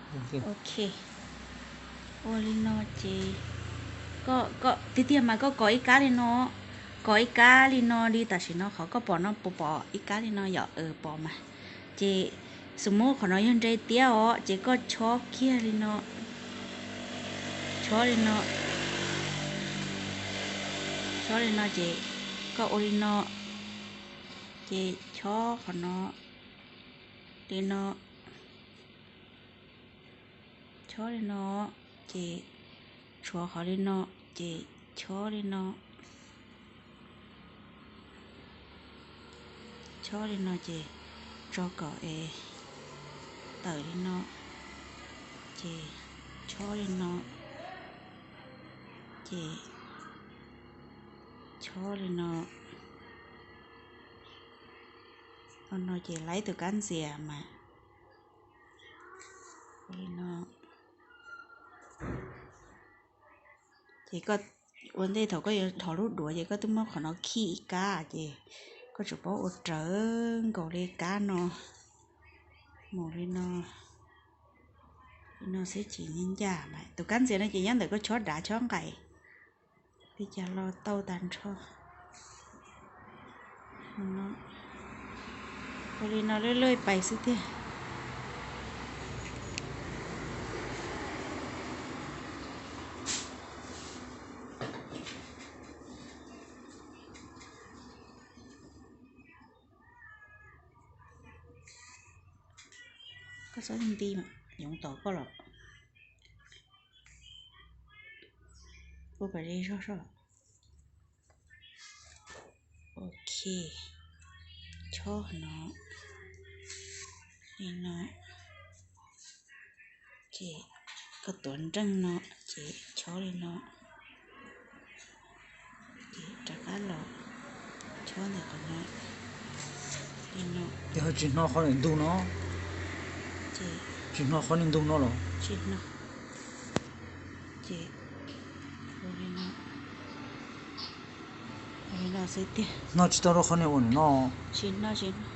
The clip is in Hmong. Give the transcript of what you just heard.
Ok, ua li no ces, tiag tiag mas koj kos ib kab li no, kos ib kab li no li tam sim no qhov koj pom no puas pom ib kab li no yom? Pom mas. Ces xws muab qhov no yog nre tiab os ces koj chob kiag li no, chob li no, chob li no ces koj ua li no, ces chob qhov no li no, chob li no, ces tshuav qhov li no, ces chob li no, chob li no ces tso kom es tawm li no, ces chob li no, ces chob li no, no ces laib tus kab ntxias mas li no. Ces koj ua ntej thaum koj yuav dhos lub duav ces koj twb muab qhov no khij ib kab ces koj tsuas paub ua rawv nkaus li kab no mus li no, li no xwb tsis ncaj mas. Tus kab ntxias no ces nyob ntawm koj chob dav chob nqaim, li cas los tau tag nrho. Ua li no lwj lwj pais xwb tiag. Koj txhob nti mas yoov tom koj los. Ua kom ze zog soj. Ok, chob no, li no, ces koj tuav nreej no, ces chob li no, ces rov qab los chob ntawm qhov no, li no. Yog tsis hno qhov niag ntug no, ces tsis hno qhov niag ntug no los? Tsis hno. Ces ua li no, ua li no xwb tiag. Hno tsis tau rau qhov niag ua no? Tsis hno, tsis hno.